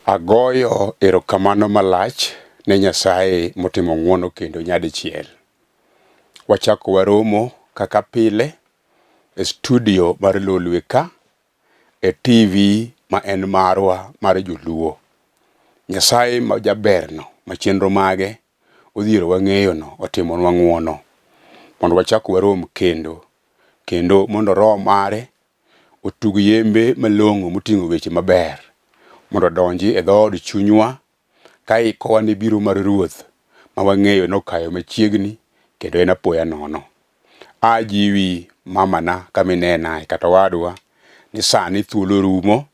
Agoyo erokamano malach ne Nyasaye motimo ng'wono kendo nyadichiel. Wachako waromo kaka pile e studio mar Lolwe ka e TV ma en marwa mar joluo. Nyasaye ma jaberno ma chenro mage odhierowa ng'eyono otimonwa ng'wono mondo wachak warom kendo, kendo mondo roho mare otug yembe malong'o moting'o weche maber mondo odonji e dhood chunywa ka ikowa ne biro mar Ruoth ma wang'eyo nokayo machiegni kendo en apoya nono. Ajiwi mamana kama inenae kata owadwa ni sani thuolo rumo,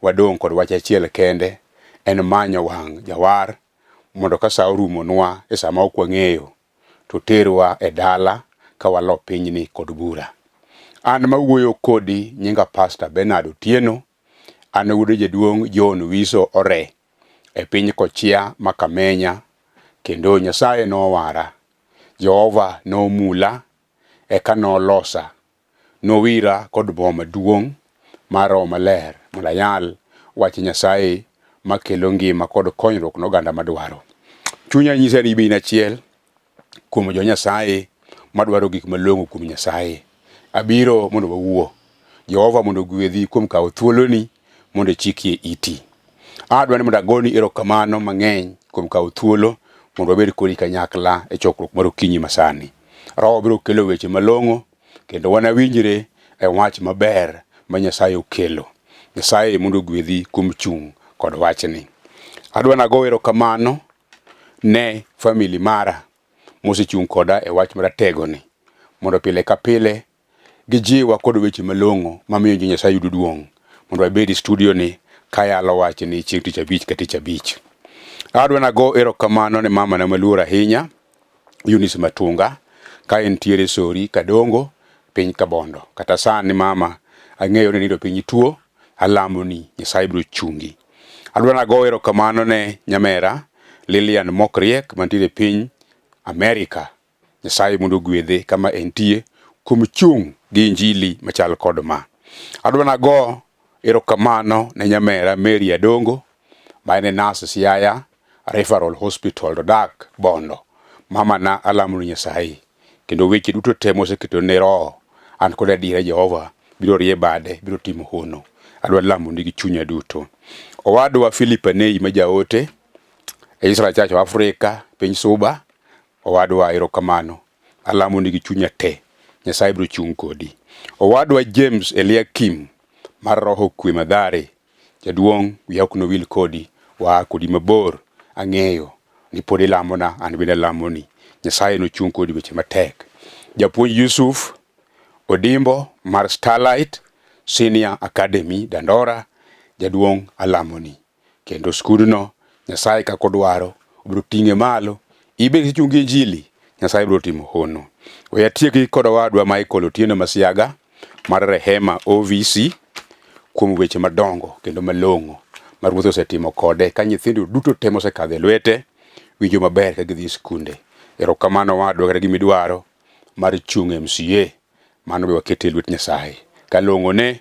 wadong' kod wach achiel kende en manyo wang' jawar mondo ka sa orumonwa e sama ok wang'eyo to terwa e dala ka walo pinyni kod bura. An mawuoyo kodi nyinga Pastor Bernard Otieno, an wuod jaduong' John Wiso Ore e piny Kochia ma Kamenya kendo Nyasaye nowara. Jehova nomula eka nolosa Nowira kod mo maduong' mar Roho Maler mondo ayal wach Nyasaye makelo ngima kod konyruok ne oganda madwaro. Chunya nyisa ni in achiel kuom jo Nyasaye madwaro gik malong'o kuom Nyasaye. Abiro mondo wawuo. Jehova mondo ogwedhi kuom kawo thuoloni mondo ichikie iti. Adwa ni mondo agoni erokamano mang'eny kuom kawo thuolo mondo wabed kodi kanyakla e chokruok mar okinyi masani. Roho biro kelo weche malong'o kendo wanawinjre e wach maber ma Nyasaye okelo. Nyasaye mondo ogwedhi kuom chung' kod wachni. Adwa nago erokamano ne family mara mosechung' koda e wach marategoni mondo pile ka pile gijiwa kod weche malong'o mamiyo jo Nyasaye yudo duong' mondo wabed e studio ni kayalo wachni chieng' tich abich ka tich abich. Adwa nago erokamano ne mamana maluor ahinya Eunice Matunga ka entiere Sori Kadongo piny Kabondo. Kata sani mama ang'eyo ni nindo piny ituo, alamo ni Nyasaye biro chungi. Adwa nago erokamano ne nyamera Lilian Mokriek mantiere piny Amerika. Nyasaye mondo ogwedhe kama entie kuom chung' gi injili machal kod ma. Adwa nago erokamano ne nyamera Mary Adongo ma en e nurse Siaya Referral Hospital to dak Bondo. Mama na alamo ni Nyasaye kendo weche duto te moseketo ne roho an kod adiera Jehova biro rie bade biro timo hono. Adwa lamo ni gi chunya duto. Owadwa Philip Anei ma jaote e Israel Church of Africa piny Suba Owadwa erokamano. Alamo ni gi chunya te. Nyasaye biro chung' kodi. Owadwa James Eliakim mar Roho Kwe Madhare, jaduong' wiya ok nowil kodi, waa kodi mabor. Ang'eyo ni pod ilamona, an bende alamoni. Nyasaye nochung' kodi weche matek. Japuonj Yusuf Odimbo mar Starlight Senior Academy Dandora, jaduong' alamoni. Kendo skundno Nyasaye kaka odwaro obiro ting'e malo. Ibed kichung' gi injili, Nyasaye biro timo hono. We atieki kod owadwa Michael Otieno Masiaga mar Rehema OVC kuom weche madongo kendo malong'o ma Ruoth osetimo kode ka nyithindo duto te mosekadho e lwete winjo maber ka gidhi e skunde. Erokamano owadwa kata gimidwaro mar chung' MCA mano be wakete e lwet Nyasaye. Ka long'one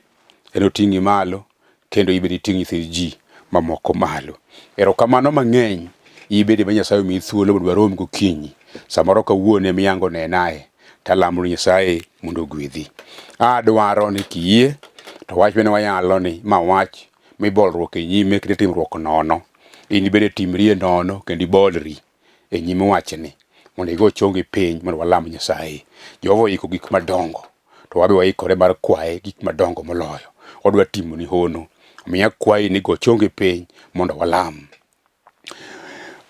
en oting'i malo kendo ibed iting' nyithind ji mamoko malo. Erokamano mang'eny ibede ma Nyasaye omiyi thuolo mondo warom gokinyi. Samoro kawuono ema iyango nenae to alamo ni Nyasaye mondo ogwedhi. Adwaro ni kiyie to wach mane wayalo ni ma wach mibolruok e nyime kendo timruok nono. In ibende timrie nono kendo ibolri e nyim wachni mondo igo chongi piny mondo walam Nyasaye. Jehova oiko gik madongo to wabe waikore mar kwaye gik madongo moloyo. Odwa timoni hono. Omiyo akwayi ni go chongi piny mondo walam.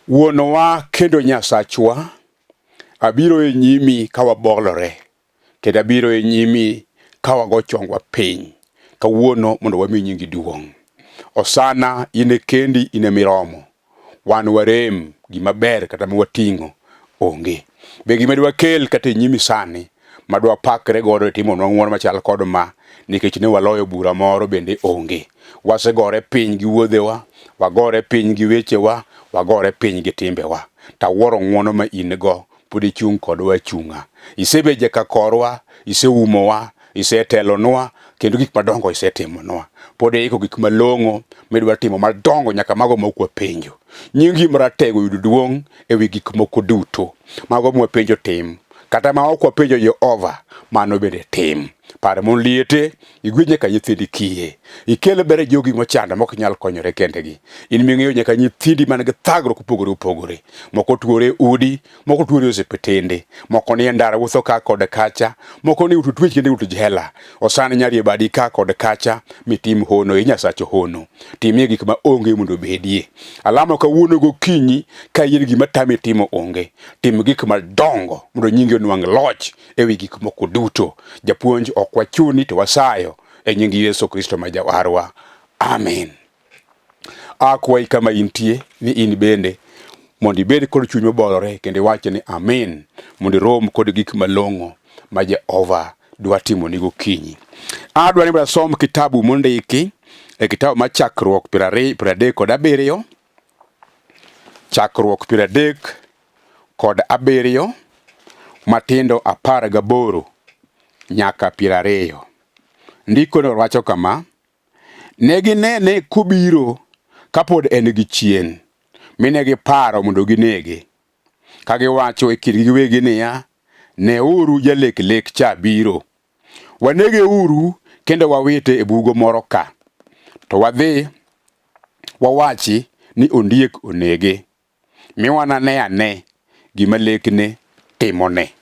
Wuonwa kendo Nyasachwa, abiro e nyimi ka wabolore kendo abiro e nyimi ka wago chongwa piny kawuono mondo wami nyingi duong'. Osana in e kendi in e miromo. Wan warem gima ber kata ma wating'o onge. Be gima dwakel kata e nyimi sani ma dwapakre godo e timonwa ng'wono machal kod ma nikech ne waloyo bura moro bende onge. Wasegore piny gi wuodhewa, wagore piny gi wechewa, wagore piny gi timbewa. Tawuoro ng'wono ma in go pod ichung' kodwa achung'a. Isebedo jaka korwa, iseumowa, isetelonwa kendo gik madongo isetimonwa. Pod iiko gik malong'o midwa timo madongo nyaka mago ma ok wapenjo. Nyingi maratego yud duong' e wi gik moko duto. Mago mwapenjo tim. Kata ma ok wapenjo Jehova, mano bende tim. Par mon liete, igwedh nyaka nyithindi kiye. Ikel ber e jogi mochando mok nyal konyore kendgi. In ming'eyo nyaka nyithindi man gi thagruok mopogore opogore. Moko tuore e udi, moko tuore e osiptende, moko nie ndara wuotho ka kod kacha, moko ni ut twech kendo ut jela. Osan nyari e badi ka kod kacha, mitim hono, e Nyasach hono. Timie gik ma onge mondo obedie. Alamo kawuono gokinyi ka in gima tami timo onge. Tim gik madongo mondo nyingi onwang' loch e wi gik moko duto. Japuonj ok wachuni to wasayo e nying Yesu Kristo ma Jawarwa. Amen. Akwayi kama intie ni in bende mondo ibed kod chuny mobolore kendo iwach ni amin mondo irom kod gik malong'o ma Jehova dwa timoni gokinyi. Adwa ni mondo asom kitabu mondiki e kitabu mar Chakruok 37, Chakruok 37 matindo 18 nyaka 20. Ndikono wacho kama, Ne ginene kobiro kapod en gi chien, mi ne giparo mondo ginege, ka giwacho e kindgi giwegi niya, Neuru jalek lek cha biro. Wanegeuru kendo wawite e bugo moro ka, to wadhi wawachi ni ondiek onege, mi wanane ane gima lekne timone.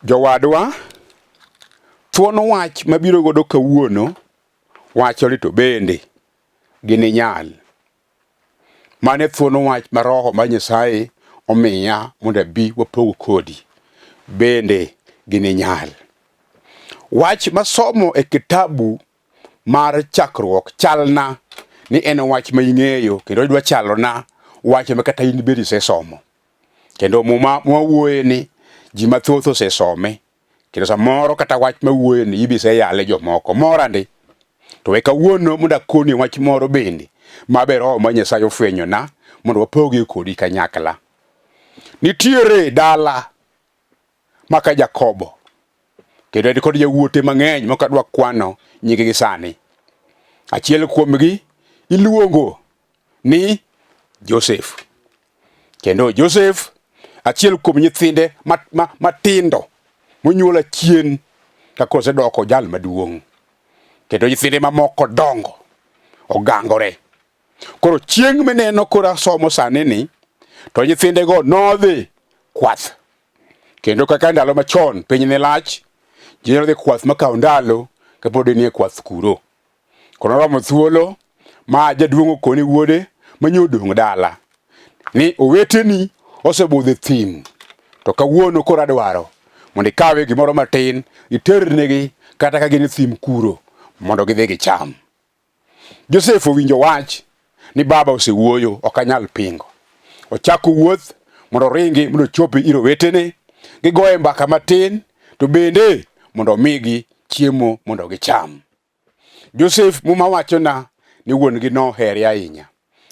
Jowadwa, thuon wach mabiro godo kawuono wacho ni to bende gininyal. Mano e thuon wach ma Roho mar Nyasaye omiya mondo abi wapog kodi. Bende gininyal. Wach masomo e kitabu mar chakruok chalna ni en wach ma ing'eyo kendo idwa chalona wach ma kata in bende isesomo. Kendo muma mwawuoye ni ji mathoth osesome kendo samoro kata wach mawuoye ni ibi iseyale jomoko. Mora ndi. To we kawuono mondo akoni wach moro bende ma be Roho mar Nyasaye ofwenyona mondo wapogie kodi kanyakla. Nitiere dala maka Jakobo kendo en kod yawuote mang'eny mok adwa kwano nyinggi sani. Achiel kuomgi iluongo ni Joseph. Kendo Joseph achiel kuom nyithinde matindo monyuol achien ka osedoko jal maduong'. Kendo nyithinde mamoko dongo ogangore. Koro chieng' mineno koro asomo sani ni to nyithindego nodhi kwath. Kendo kaka ndalo machon piny ne lach, ji nyalo dhi kwath makaw ndalo kapod nie kwath kuro. Koro noromo thuolo ma jaduong' okone wuode manyo odong' dala ni oweteni osebudho e thim to kawuono koro adwaro mondo ikawe gimoro matin iternegi kata ka gin e thim kuro mondo gidhi gicham. Josef owinjo wach ni baba osewuoyo ok anyal pingo. Ochako wuoth mondo oringi mondo ochopi ir owetene, gigoye mbaka matin to bende mondo omigi chiemo mondo gicham. Josef Muma wachona ni wuon-gi nohere ahinya.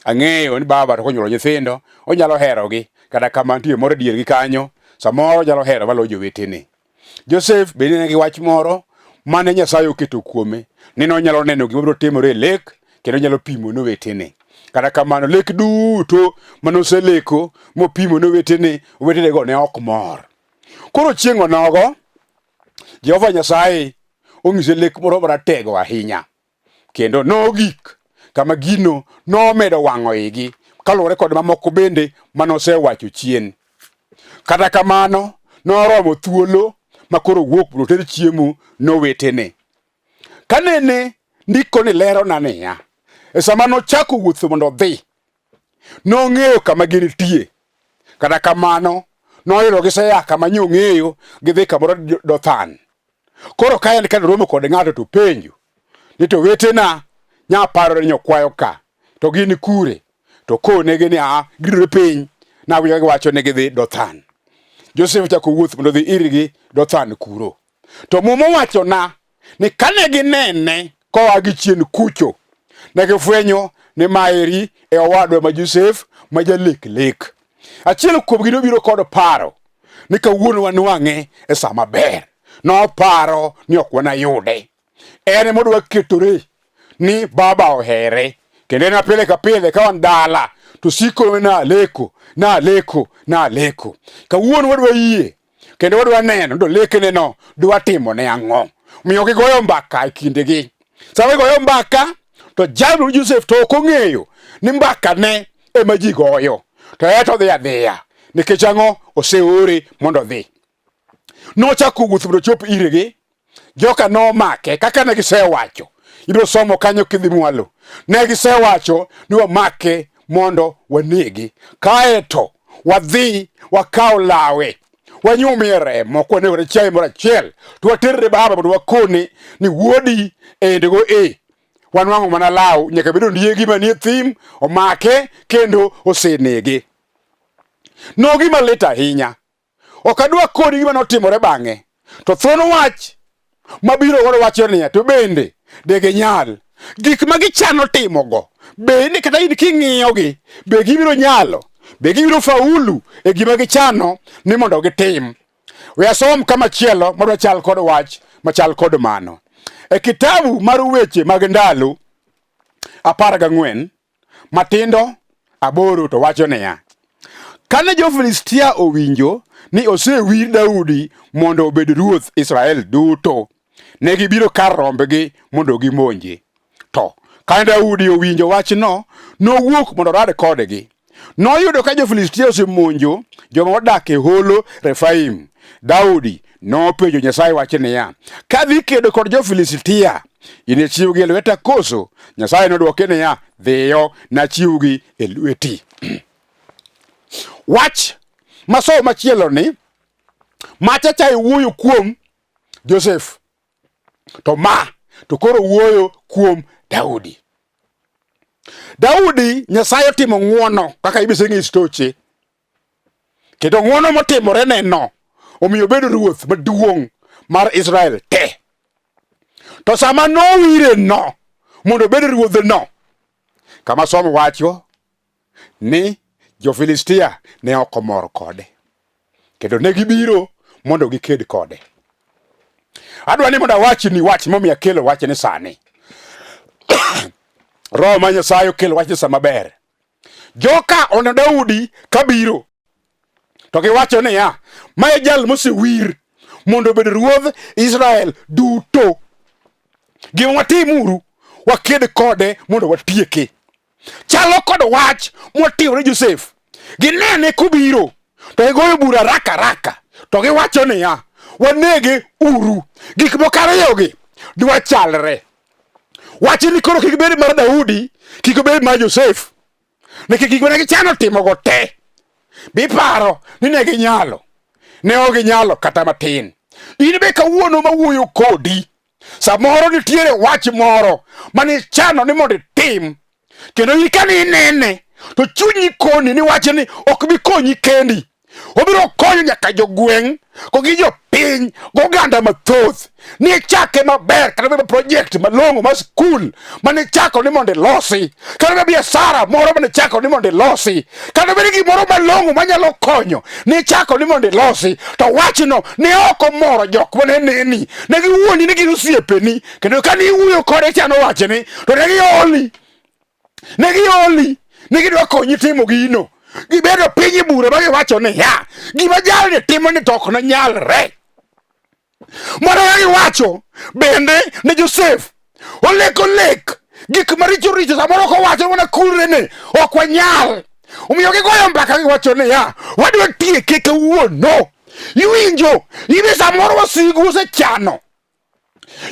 Ang'eyo ni baba to konyuolo nyithindo onyalo herogi, kata kamano nitie moro e diergi kanyo samoro onyalo hero maloyo jowetene. Josef bende ne nigi wach moro mane Nyasaye oketo kuome ni nonyalo neno gima biro timore e lek kendo nyalo pimo ne owetene. Kata kamano lek duto mane oseleko mopimo ne owetene, owetenego ne ok mor. Koro chieng' onogo Jehova Nyasaye onyise lek moro maratego ahinya kendo nogik kama gino nomedo wang'o igi kaluwore kod mamoko bende mane osewacho chien. Kata kamano, noromo thuolo ma koro owuok mondo oter chiemo nowetene. Kanene ndiko ni lerona niya, e sama nochako wuotho mondo odhi, nong'eyo kama gintie. Kata kamano, noyudo gisea kama nyo ong'eyo gidhi kamoro Dothan. Koro ka en kane romo kod ng'ato to penjo ni to wetena nya paro ni nyokwayo ka to gin kure to konegi ni a gidore piny nawinjo giwacho ni gidhi Dothan. Josef ochako wuoth mondo odhi irgi Dothan kuro. To Muma wachona ni kane ginene koa gi chien kucho, ne gifwenyo ni maeri e owadwa ma Josef ma jalek lek. Achiel kuomgi nobiro kod paro ni kawuono wanwang'e e sa maber. Noparo ni ok wanayude. En ema odwa ketore ni baba ohere kendo en pile ka pile ka wan dala to siko na aleko na aleko na aleko. Kawuono wadwa yie kendo wadwa neno to lekene no dwa timo ne ang'o. Omiyo gigoyo mbaka e kindegi. Sama gigoyo mbaka to jal Joseph to ok ong'eyo ni mbaka ne ema ji goyo. To en to odhi adhiya nikech ang'o oseore mondo odhi. Nochako wuoth mondo ochop irgi. Joka nomake kaka ne gisewacho. Ibiro somo kanyo kidhi mwalo. Ne gisewacho ni wamake mondo wanege. Kaeto wadhi wakaw lawe wanyumie remo kwanego chiaye moro achiel to waterre baba mondo wakone ni wuodi endgo e wanwang'o mana law nyaka bed ondiegi manie thim omake kendo osenege. Nogima lit ahinya. Ok adwa koni gima notimore bang'e. To thuon wach mabiro godo wacho niya, to bende de ginyal. Gik ma gichano timogo, bende kata in king'iyogi, be gibiro nyalo, be gibiro faulu e gima gichano ni mondo gitim. We asom kamachielo madwa chal kod wach machal kod mano. E kitabu mar weche mag ndalo 14 matindo 8 to wacho niya, Kane jo-Filistia owinjo ni osewir Daudi mondo obed ruoth Israel duto, ne gibiro kar rombgi mondo gimonje. To kane Daudi owinjo wachno, nowuok mondo orad kodgi. Noyudo ka jo-Filistia osemonjo joma odak e holo Refaim. Daudi nopenjo Nyasaye wach niya, Kadhi kedo kod jo-Filistia, inichiwgi e lweta koso? Nyasaye nodwoke niya, Dhiyo, nachiwgi e lweti. Wach masomo machielo ni macha cha wuoyo kuom Joseph to ma to koro wuoyo kuom Daudi. Daudi Nyasaye otimo ng'wono kaka ibiseng'is toche. Kendo ng'wono motimore neno omiyo obedo ruoth maduong' mar Israel te. To sama nowire no mondo obed ruodh no, kama somo wacho ni jo-Filistia ne ok omor kode kendo ne gibiro mondo giked kode. Adwa ni mondo awachni wach momiyo akelo wachni sani. Roho ma Nyasaye okelo wachni sama ber. Joka oneno Daudi kabiro to giwacho niya, ma e jal mosewir mondo obed ruodh Israel duto. Gima watimuru, waked kode mondo watieke. Chalo kod wach motimore Josef. Ginene kobiro to gigoyo bura raka raka to giwacho niya, wanege uru. Gik moko ariyogi dwa chalre. Wach ni koro kik bed mar Daudi, kik obed mar Josef. Nikech gik mane gichano timogo te, biparo ni ne ginyalo. Ne ok ginyalo kata matin. In be kawuono mawuoyo kodi, samoro nitiere wach moro mane ichano ni mondo itim, kendo in kane inene to chunyi koni ni wachni ok bi konyi kendi, obiro konyo nyaka jogweng' kogi jopiny goganda mathoth. Ni ichake maber kata bed project malong'o mar skul mane ichako ni mondo ilosi, kata bed biashara moro mane ichako ni mondo ilosi, kata bed gimoro malong'o manyalo konyo ni ichako ni mondo ilosi, to wachno ne ok omoro jok mane neni, ne giwuondi ni gin osiepeni, kendo kane iwuoyo kode chano wachni to ne gioli, ne gioli ni gidwa konyi timo gino. Gibedo piny e bura ma giwacho ni ya gima jalni timo ni to ok nonyalre. Mana kaka giwacho bende ne Josef, oleko lek gik maricho richo, samoro ok owacho mana kulre ni ok wanyal. Omiyo gigoyo mbaka giwacho niya, wadwa tieke kawuono. Iwinjo, ibe samoro wasigu osechano,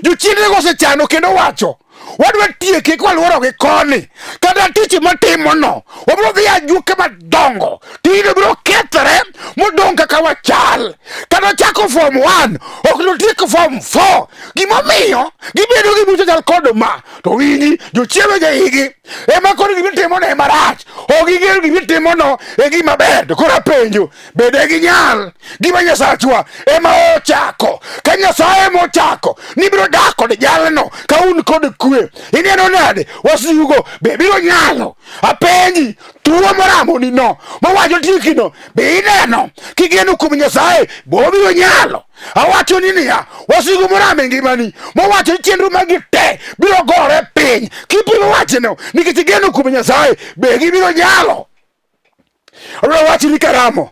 jochiendego osechano kendo wacho wadwa tieke kwaluorogi koni, kata tich matimono wabiro dhi ajuoke madongo, tijno biro kethore modong' kaka wachal. Kata chako form 1 ok notiek form 4. Gimomiyo gibedo gi buche chal kod ma, to winji jochiemo jaigi ema koro gimitimo ne marach, ok ging'eyo gimitimono e gima ber. To koro apenjo, bende ginyal gima Nyasachwa ema ochako? Ka Nyasaye ema ochako ni biro dak kod jalno ka un kod kwe, ineno nade wasigugo be biro nyalo? Apenji, tuo moramoni no mowacho tiekino be ineno kigeno kuom Nyasaye bo biro nyalo? Awacho ni niya, wasigu moramo e ngimani, mowacho ni chenro magi te biro gore piny. Kipimo wachno nikech igeno kuom Nyasaye, be gibiro nyalo? Adwaro wacho ni karamo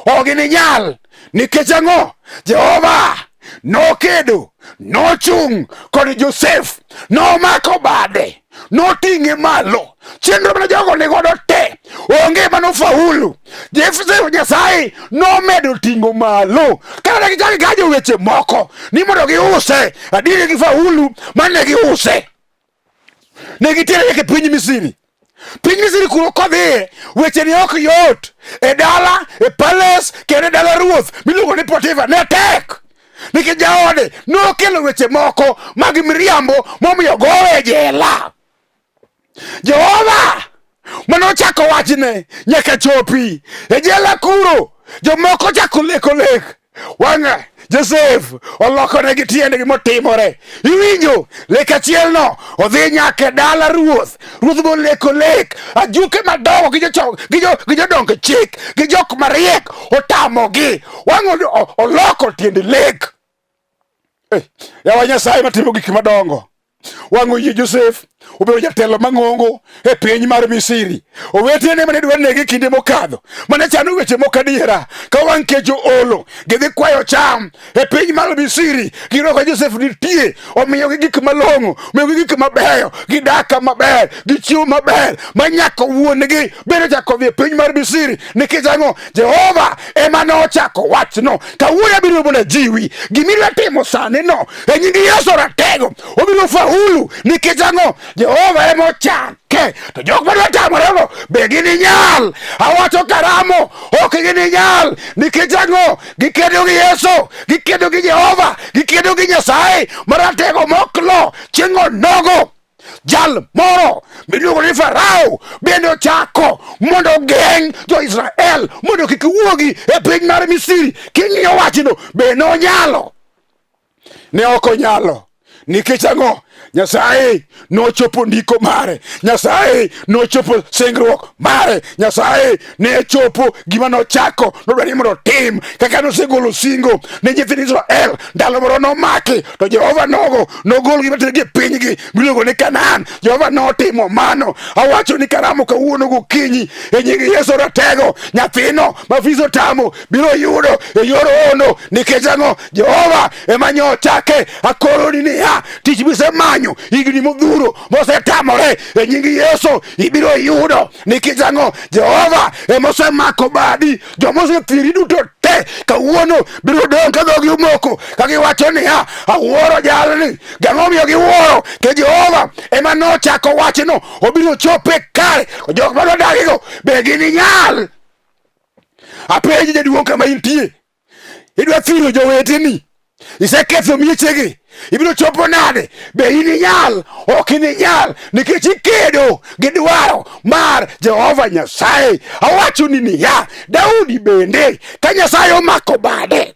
ok gininyal nikech ang'o? Jehova nokedo, nochung' kod Josef, nomako bade, noting'e malo. Chenro mane jogo ni godo te onge manofaulu. Josef Nyasaye nomedo ting'o malo. Kata ne gichako gigajo weche moko ni mondo giuse, adier gifaulu mane giuse. Ne gitere nyaka e piny Misri. Piny Misri kuro kodhiye, weche ne ok yot. E dala, e palace, kendo e dala ruoth miluongo ni Potifa ne tek. Nikech jaode nokelo weche moko mag miriambo momiyo gowe e jela. Jehova manochako wachne nyaka chopi e jela kuro, jomoko chako leko lek wang'a Josef olokonegi tiendgi motimore. Iwinjo lek achielno odhi nyaka e dala ruoth. Ruoth boleko lek ajuke madongo gi jodong chik gi jok mariek otamogi. Wang' oloko tiend lek. Eh, yawa Nyasaye matimo gik madongo. Wang' oyie Josef obedo jatelo mang'ongo e piny mar Misri. Owetene mane dwa nege kinde mokadho, mane chano weche moko adiera, ka wang' kech oolo, gidhi kwayo cham e piny mar Misri, giyudo ka Josef nitie, omiyogi gik malong'o, omiyogi gik mabeyo, gidak kama ber, gichiemo maber, ma nyaka wuon-gi bende ochako dhi e piny mar Misri. Nikech ang'o? Jehova ema nochako wachno. Kawuono abiro mondo ajiwi gimidwa timo sani no e nying Yesu ratego obiro faulu. Nikech ang'o? Jehova ema ochake. To jok madwa tamorego be gininyal. Awacho karamo ok gininyal. Nikech ang'o? Gikedo gi Yesu, gikedo gi Jehova, gikedo gi Nyasaye maratego moklo chieng' onogo. Jal moro miluongo ni Farao bende ochako mondo ogeng' jo-Israel mondo kik wuogi e piny mar Misri. King'iyo wachno, be nonyalo? Ne ok onyalo. Nikech ang'o? Nyasaye nochopo ndiko mare. Nyasaye nochopo singruok mare. Nyasaye ne chopo gima nochako nodwa ni mondo otim. Kaka nosegolo singo ne nyithind Israel, ndalo moro nomaki to Jehova nogo nogolgi matergi e pinygi miluongo ni Kanaan. Jehova notimo mano. Awacho ni karamo kawuono gokinyi e nying Yesu ratego, nyathino ma fis otamo biro yudo e yor hono. Nikech ang'o? Jehova ema nyochake. Akoroni niya, tich misemanyo higni modhuro mosetamore e nying Yesu ibiro yudo. Nikech ang'o? Jehova ema osemako badi. Joma osethiri duto te kawuono biro dong' ka dhogi omoko ka giwacho niya, awuoro jalni. Gang'o omiyo giwuoro? Ke Jehova ema nochako wachno, obiro chope kare. Jok madwa dagigo be gininyal. Apenji jaduong' kama intie, idwa thiro joweteni, iseketho miechegi, ibiro chopo nade? Be ininyal? Ok ininyal, nikech ikedo gi dwaro mar Jehova Nyasaye. Awachoni niya, Daudi bende ka Nyasaye omako bade,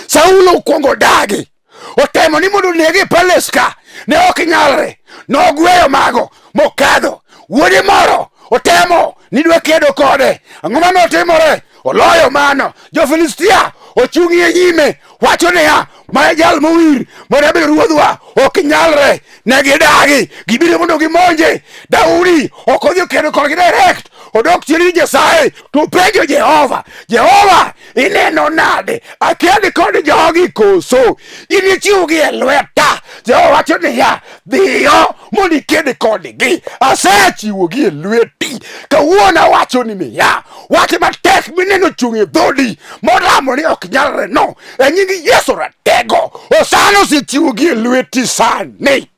Saulo okwongo dagi, otemo ni mondo onege e palace ka, ne ok nyalre, nogweyo mago mokadho. Wuode moro otemo ni dwa kedo kode, ang'o mane otimore? Oloyo mano. Jo-Filistia ochung' e nyime, wacho niya, ma e jal mowir mondo abed ruodhwa. Ok nyalre, ne gidagi, gibiro mondo gimonje. Daudi ok odhi okedo kodgi direct, odok chien ir Nyasaye to openjo Jehova, Jehova, ineno nade? Aked kod jogi koso? Inichiwgi e lweta? Jehova wacho niya, dhiyo mondo iked kodgi, asechiwogi e lweti. Kawuono awacho ni niya, wach matek mineno chung' e dhodi moramo ni ok nyalre no, e nying Yesu ratego, Osana osechiwogi e lweti sani.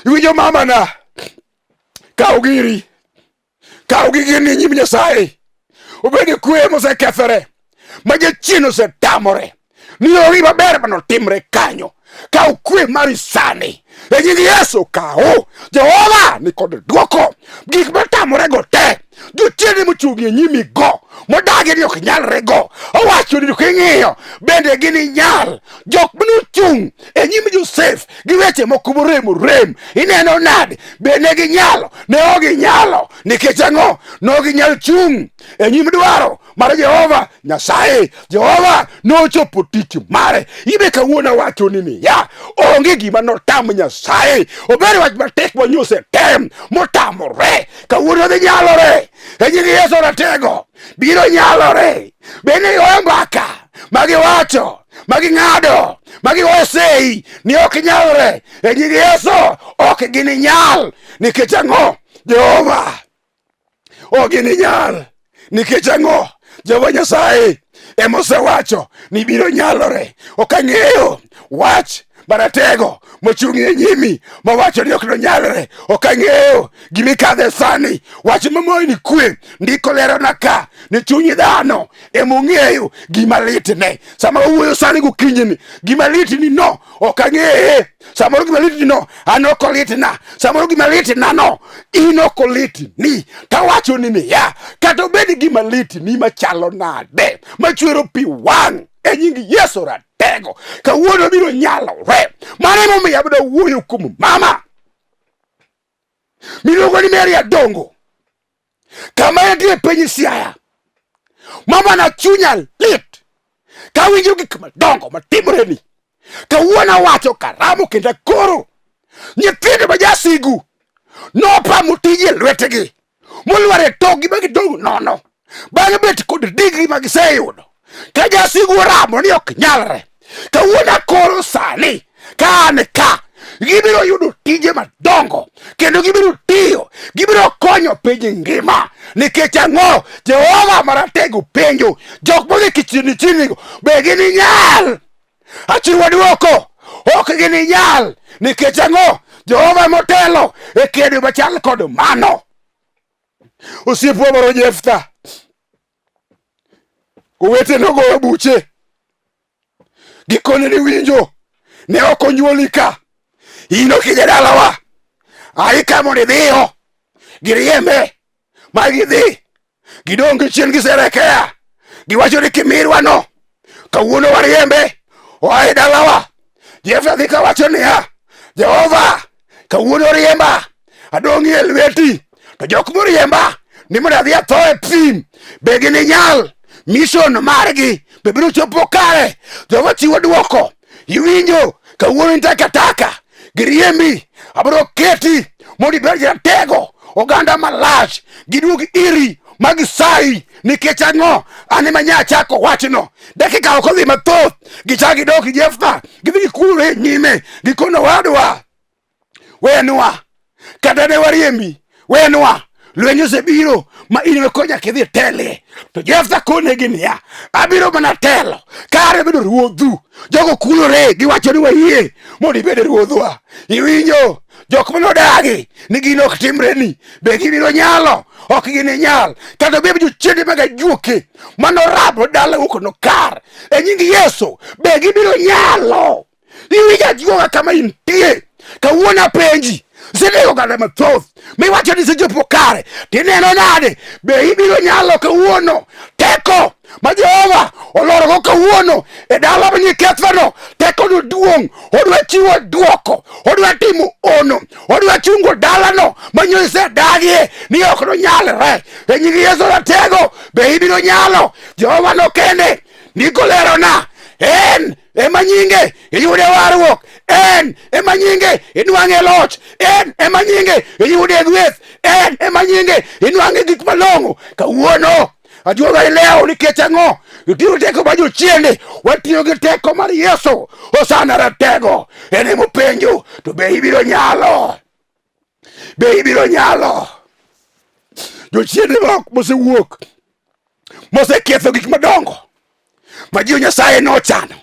Iwinjo mamana, kaw giri, kaw gigi e nyim Nyasaye, obed kwe mosekethore ma jachien osetamore ni onge maber manotimre kanyo. Kaw kwe mari sani e nying Yesu, kaw. Jehova ni kod dwoko gik matamorego te, jochiende mochung' e nyimi go modagi ni ok nyalre go, owacho ni king'iyo bende gininyal. Jok manochung' e nyim Josef gi weche moko morem orem, ineno nade? Be ne ginyalo? Ne ok ginyalo. Nikech ang'o? Ne ok ginyal chung' e nyim dwaro mar Jehova Nyasaye. Jehova nochopo tich mare. Ibe kawuono awachoni niya, onge gima notam Nyasaye. Obed wach matek manyose tem motamore, kawuono dhi nyalore. E nying Yesu ratego biro nyalore. Bende goyo mbaka magiwacho maging'ado magigoyo sei ni ok nyalre e nying Yesu ok gininyal. Nikech ang'o? Jehova ok gininyal. Nikech ang'o? Jehova Nyasaye emosewacho ni biro nyalore. Ok ang'eyo wach maratego mochung' e nyimi mawacho ni ok nonyalre. Ok ang'eyo gimikadhe sani. Wach mamoyni kwe ndiko lerona ka ni chuny dhano emong'eyo gima litne. Sama wawuoyo sani gokinyini, gima litni no ok ang'eye. Samoro gima litni no an ok olitna. Samoro gima litna no in ok olitni. Tawachoni niya, kata obed gima litni machalo nade, machwero pi wang' e nying Yesu ratego, kawuono biro nyalore. Mano emomiyo abiro wuoyo kuom mama miluongo ni Mary Adongo kama entie e piny Siaya. Mama na chunya lit kawinjo gik madongo matimoreni. Kawuono awacho karamo kendo akoro nyithindo ma jasigu nopamo tije e lwetegi molwar e tokgi ma gidong' nono bang' bet kod digri ma giseyudo ka jasigu oramo ni ok nyalre. Kawuono akoro sani ka an ka gibiro yudo tije madongo kendo gibiro tiyo, gibiro konyo piny ngima. Nikech ang'o? Jehova Maratego penjo jok modhi kichini chinigo be gininyal? Achiwo dwoko, ok gininyal. Nikech ang'o? Jehova motelo e kedo machal kod mano. Osiepwa moro Jeftha, owete nogoyo buche gikone ni winjo ne ok onyuoli ka in ok ijadalawa ai ka mondo idhiyo giriembe ma gidhi gidong' gi chien giserekea giwacho ni kimirwano kawuono wariembe oa e dalawa Jeftha dhi kawacho niya Jehova kawuono riemba adong' e lweti to jok moriemba ni mondo adhi atho e thim be gininyal mission margi be biro chopo kare Jehova chiwo dwoko iwinjo kawuono in takataka giriembi abiro keti mondo ibed jatego oganda malach giduog iri ma gisayi nikech ang'o an ema nya chako wachno dakika ok odhi mathoth gichak gidok Jeftha gidhi gikulore e nyime gikono wadwa wenwa kata ne wariembi wenwa lweny osebiro ma in ema koro nyaka idhi telie to Jeftha konegi niya abiro mana telo kare bedo ruodhu jogo kulore giwacho ni wayie mondo ibed ruodhwa iwinjo jok manodagi ni gino ok timreni be gibiro nyalo ok gininyal kata obed jochiende mag ajuoke manorabo dalau kono kar e nying Yesu be gibiro nyalo iwinjo ajuoga kama intie kawuono apenji isenego oganda mathoth miwacho ni isechopo kare tineno nade be ibiro nyalo kawuono teko ma Jehova olorogo kawuono e dala ma nyikethano tekono duong' odwa chiwo dwoko odwa timo ono odwa chungo dalano ma nyo isedagie ni ok nonyalre e nying Yesu ratego be ibiro nyalo Jehova nokende ndiko lerona en ema nyinge iyude warruok en ema nyinge inwang'e loch en ema nyinge iyude gweth en ema nyinge inwang'e gik malong'o kawuono ajuoga ilewo nikech ang'o itiyo gi teko mar jochiende watiyo gi teko mar Yesu Hosana ratego en emopenjo to be ibiro nyalo be ibiro nyalo jochiende mok mosewuok moseketho gik madongo ma ji Nyasaye nochano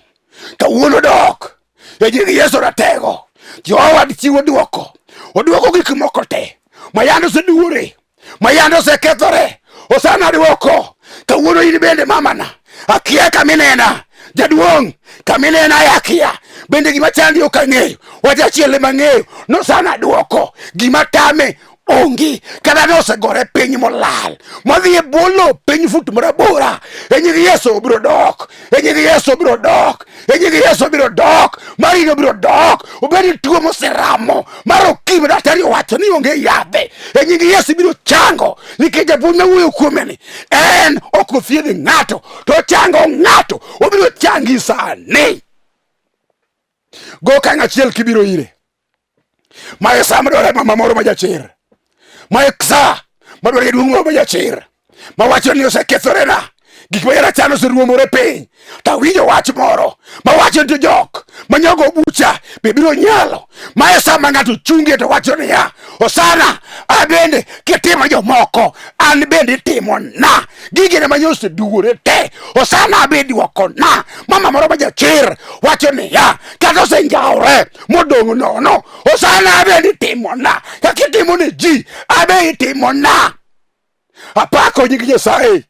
kawuono dok e nying Yesu ratego Jehova chiwo dwoko odwoko gik moko te ma yande oseduore ma yande osekethore Hosana dwoko kawuono in bende mamana akia kaminena jaduong' kaminena e akia bende gima chandi ok ang'eyo wach achiel ema ang'eyo nosana dwoko gima tame Onge kata ne osegore piny molal modhi e bwo lowo piny fut marabora. E nying Yesu obiro dok, e nying Yesu obiro dok, e nying Yesu obiro dok, marino biro dok. Obed ni tuo moseramo mar okimi, daktari owacho ni onge yadhe, e nying Yesu ibiro chango, nikech japuonj mawuoyo kuome ni en ok othiedh ng'ato to ochango ng'ato. Obiro changi sani. Go okang' achiel kibiro ire. Ma e sa madwaro mama moro ma jachir. Ma e sa madwaro jaduong' moro ma jachir. Ma wacho ni osekethorena. Gik ma yara chano oseruomore piny. To awinjo wach moro ma wacho ni to jok ma nyogo bucha be biro nyalo. Ma e sa ma ng'ato chungie to wacho niya, Osana, an bende kitimo jomoko, an bende itimo na. Gigene ma nyoso oseduwore te, Osana be iduoko na. Mama moro ma jachir wacho niya, kata osenjawore modong' nono, Osana bende itimo na. Kaka itimo ne ji, abe itimo na. Apako nying Nyasaye.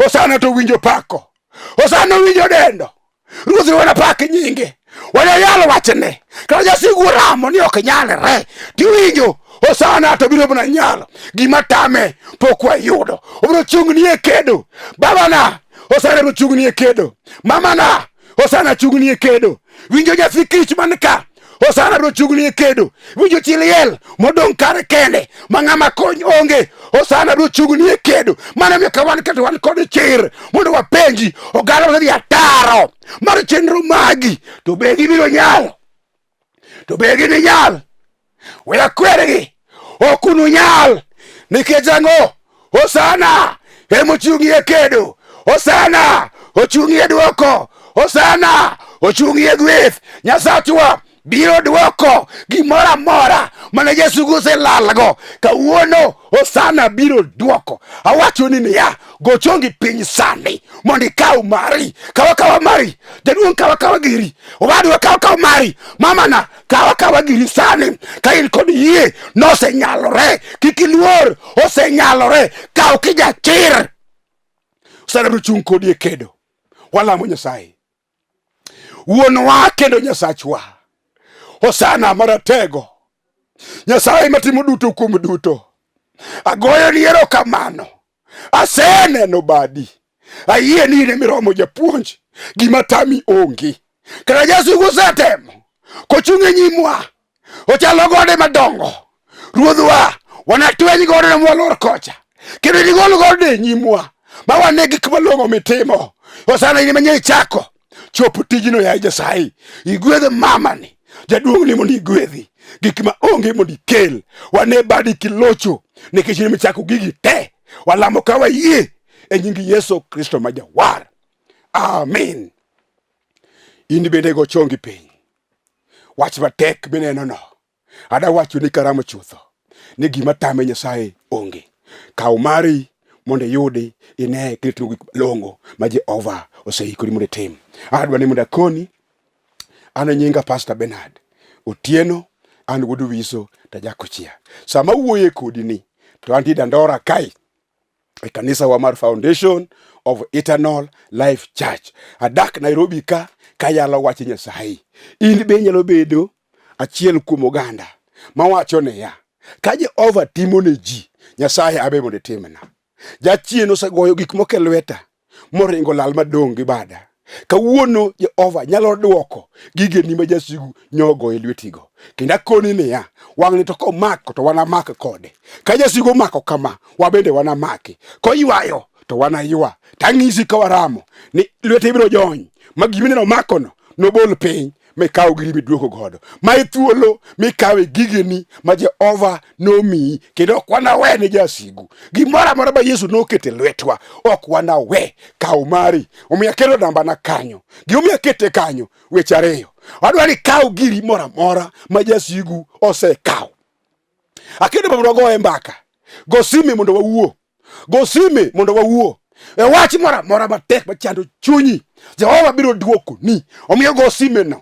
Osana to winjo pako. Osana winjo dendo. Ruoth wana pak nyinge. Wana yalo wachne. Kata jasigu oramo ni ok nyalre. Tiwinjo Osana to biro mana nyalo. Gima tame pok wayudo. Obiro chung' ni e kedo. Babana Osana biro chung' ni e kedo. Mamana Osana chung' ni e kedo. Winjo nyathi kich man ka Osana biro chung' ni e kedo. Winjo chi liel modong' kar kende ma ng'ama kony onge. Osana biro chung' ni e kedo. Mano miyo ka wan kata wan kod chir mondo wapenji oganda osedhi ataro mar chenro magi to be gibiro nyalo? To be gininyal? We akwergi, ok ununyal. Nikech ang'o? Hosana emochung'ie kedo. Hosana ochung'ie dwoko. Hosana ochung'ie gweth. Nyasachwa biro dwoko gimoro amora mane Yesu oselalgo. Kawuono Hosana biro dwoko. Awacho ni niya, go chongi piny sani mondo ikaw mari. Kaw akawa mari. Jaduong' kaw akawa giri. Owadwa kaw akawa mari. Mamana kaw akawa giri sani. Ka in kod yie nosenyalore. Kik iluor, osenyalore. Kaw kijachir. Hosana biro chung' kodi e kedo. Walamo Nyasaye. Wuonwa kendo Nyasachwa. Hosana maratego. Nyasaye matimo duto kuom duto. Agoyo ni erokamano. Aseneno badi. Ayie ni in emiromo japuonj. Gima tami onge. Kata Yesu osetemo. Kochung' e nyimwa. Ochalo gode madongo. Ruodhwa, wanatweny godno mwalor kocha. Kendo inigol godno e nyimwa. Ma wane gik malong'o mitimo. Hosana in ema ichako. Chop tijno yaye Nyasaye. Igwedh mamani. Jaduong'ni mondo igwedhi. Gik ma onge mondo ikel. Wane badi kilocho. Nikech in ema ichako gigi te. Walamo ka wayie e nying Yesu Kristo ma Jawar. Amin. In bende go chongi piny. Wach matek mineno no. Ada wacho ni karamo chutho ni gima tame Nyasaye onge. Kaw mari mondo iyudi ine kitimo gik malong'o ma Jehova oseikoni mondo itim. Adwa ni mondo akoni an e nyinga Pastor Bernard Otieno, an wuod Wiso Tajakochia. Sama awuoye kodi ni to antie Dandora kae e kanisa wa mar Foundation of Eternal Life Church. Adak Nairobi ka kayalo wach Nyasaye. In be inyalo bedo achiel kuom oganda mawacho niya, ka Jehova timo ne ji, Nyasaye abe mondo itimna. Jachien osegoyo gik moko e lweta moringo lal madong' gi bada. Kawuono Jehova nyalo dwoko gigeni ma jasigu nyogo e lwetigo. Kendo akoni niya, wang'ni to komako to wanamak kode. Ka jasigu omako kama, wabende wanamaki. Koywayo to wanaywa. Tang'isi ka waramo ni lwete biro jony ma gimineno omakono nobol piny mikaw giri miduogo godo. Ma e thuolo mikawe gigeni ma Jehova nomiyi kendo ok wanawe ne jasigu. Gimoro amora ma Yesu noketo e lwetwa ok wanawe. Kaw mari. Omiyo akelo nambana kanyo. Gimomiyo akete kanyo weche ariyo. Adwa ni ikaw giri moro amora ma jasigu osekawo. Akedo mondo wagoye mbaka. Go sime mondo wawuo. Go sime mondo wawuo. E wach moro amora matek machando chunyi, Jehova biro duokoni. Omiyo go sime no.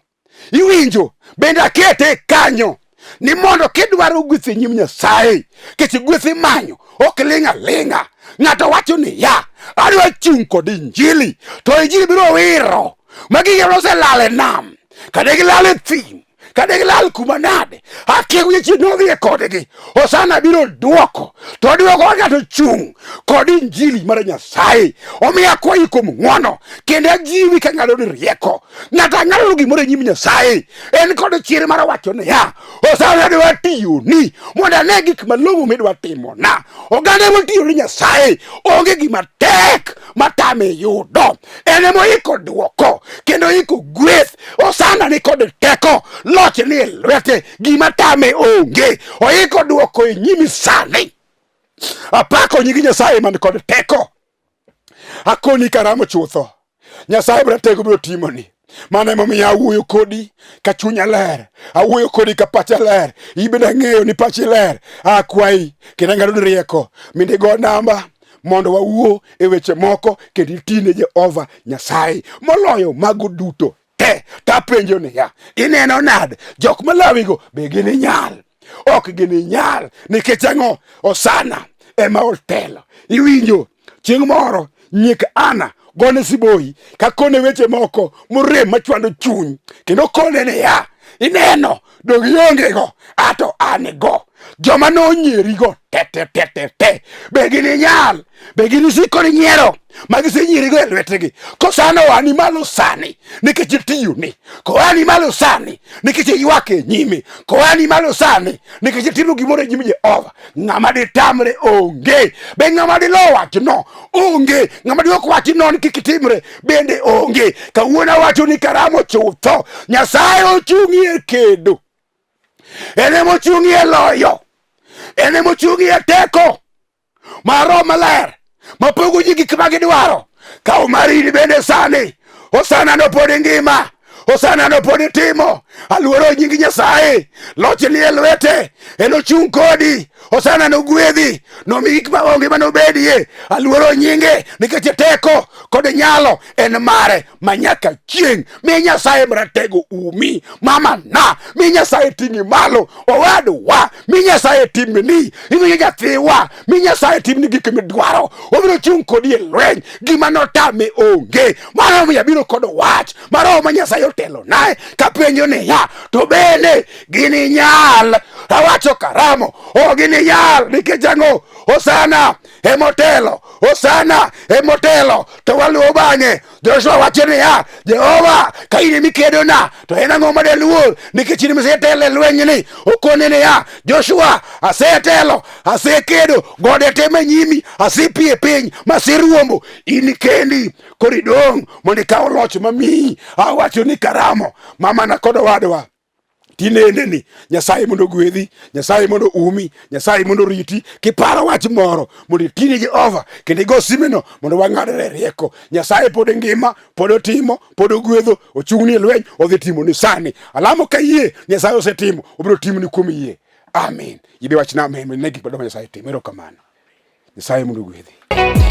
Iwinjo? Bende akete kanyo ni mondo kidwaro gweth e nyim Nyasaye, kech gweth imanyo ok ling' aling'a. Ng'ato wacho niya, adwa chung' kod Injili, to Injili biro wiro ma gige noselal e nam, kata gilal e thim, Kane gilal kuma nade, akia weche nodhiye kodgi. Hosana biro duoko, to oduoko ka ng'ato chung' kod injili mar Nyasaye. Omiyo akwayi kuom ng'wono, kendo ajiwi ka ng'ado ni rieko. Ng'ato ang'ado gimoro e nyim Nyasaye, en kod chir mar wacho niya, Hosana adwa tiyoni mondo ane gik malong'o midwa timona. Oganda motiyo ni Nyasaye onge gima tek matame yudo. En ema oiko duoko kendo oiko gweth. Osana ni kod teko, loch ni e lwete, gima tame onge. Oiko duoko e nyimi sani. Apako nying Nyasaye man kod teko. Akoni karamo chutho. Nyasaye maratego biro timoni. Mano emomiyo awuoyo kodi ka chunya ler, awuoyo kodi ka pacha ler. In bende ang'eyo ni pachi ler. Akwayi kendo ang'ado ni rieko mondo igo namba mondo wawuo e weche moko kendo iti ne Jehova Nyasaye moloyo mago duto te. Tapenjo niya, ineno nade jok malawigo be gininyal? Ok gininyal nikech ang'o? Osana ema otelo. Iwinjo chieng' moro nyik Ana gone siboi kakone weche moko morem machwando chuny kendo kone niya, ineno dong iongego ato an go joma nonyierigo te te te te te be gininyal be ginisiko ni nyiero ma gisenyirigo e lwetgi kosano oani malo sani nikech itiyoni koani malo sani nikech iywak e nyime koani malo sani nikech itimo gimoro e nyim Jehova ng'ama ditamre onge be ng'ama dilo wachno onge ng'ama diok wachno ni kik timre bende onge kawuono awacho ni karamo chutho Nyasaye ochung'ie kedo en emochung'ie loyo en emochung'ie teko mar Roho Maler mapogo ji gik ma gidwaro. Kaw marini bende sani. Hosana no pod ngima. Hosana no pod timo. Aluoro nying Nyasaye. Loch ni e lwete. Enochung' kodi. Hosana nogwedhi. Nomi gik ma onge manobedie. Aluoro nyinge nikech teko kod nyalo en mare ma nyaka chieng'. Mi Nyasaye maratego umi. Mama na. Mi Nyasaye ting'i malo. Owadwa. Mi Nyasaye timni. Iwinjo nyathiwa. Mi Nyasaye timni gik midwaro. Obiro chung' kodi e lweny. Gima notame onge. Mano omiyo abiro kod wach ma Roho ma Nyasaye otelo naye kapenjo niya, to bende gininyal? Awacho karamo, o gininyal nikech ang'o? Hosana emotelo, Hosana emotelo, to waluwo bang'e. Joshua wacho niya, Jehova, ka in ema ikedona, to en ang'o ma deluor? Nikech in ema isetelo e lwenyni. Okone niya, Joshua, asetelo, asekedo, gode te ma nyimi, asepie piny, maseruombo. In kendi, koro idong' mondo ikaw loch mamiyi. Awacho ni karamo, mamana kod owadwa tinende ni Nyasaye mondo ogwedhi, Nyasaye mondo umi, Nyasaye mondo oriti. Kiparo wach moro mondo itine Jehova kendo igo simeno mondo wang'adre rieko. Nyasaye pod ngima, pod otimo, pod ogwedho, ochung'ni e lweny, odhi timo ni sani. Alamo ka yie Nyasaye osetimo, obiro timoni kuom yie. Amen. Ibe wachna amen, ne gik madongo Nyasaye timo. Erokamano. Nyasaye mondo ogwedhi.